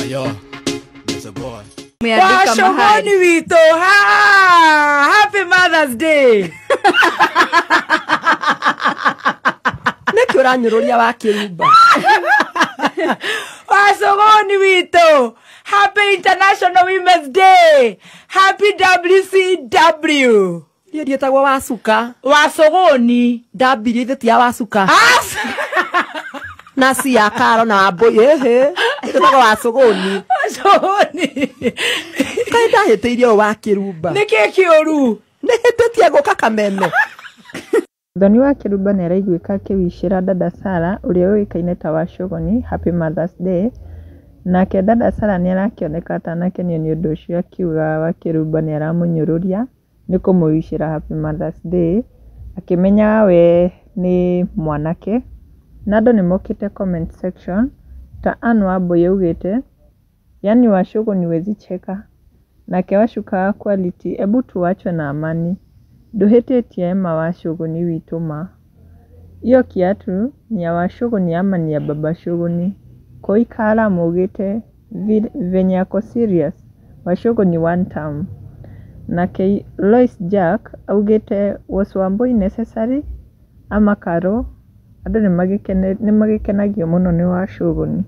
Ayo, it's a boy. Umeandika mahali. Washogoni witũ, ha! Happy Mother's Day. Nĩkĩ ũranyũrũria wa kĩrumba? Washogoni witũ, happy International Women's Day. Happy WCW. Niĩ ndiĩtagwo wacuka. Wacogoni. Ndambirie ithe ti ya wacuka. As- Na ci ya karo na wambũi ĩhĩ. Ĩtagwo wacũgũni. Wacogoni. Kaĩ ndahĩtĩirie ũyũ wa kĩrumba. Nĩkĩ kĩũru? Nĩ hĩtĩtie gũka kameme. Mũthoni wa Kĩrumba nĩaraiguĩka akĩwicĩra Dada Sarah ũrĩa ũĩkaine ta Wachũgũni Happy Mother's Day, nake Dada Sarah nĩarakĩoneka atanakenio nĩ ũndũ ũcio akiuga Wakĩrumba nĩaramũnyũrũria nĩ kũmũwicĩra Happy Mother's Day akĩmenyaga we nĩ mwanake, na andũ nĩmokĩte comment section ta Ann Wambui augĩte yaani Wachũgũni huwezi cheka, nake Wacuka wa Quality ebu tuwachwe na amani, ndũhĩtĩtie ma Wachũgũni witũ ma, iyo kiatu ni ya Wachũgũni ama ni ya baba Shũgũni, Koi Karamu augĩte venye ako serious Wachũgũni one term, nake Lois Jack augĩte was Wambui necessary ama Karo, andũ nĩmagĩkenagio mũno nĩ Wachũgũni.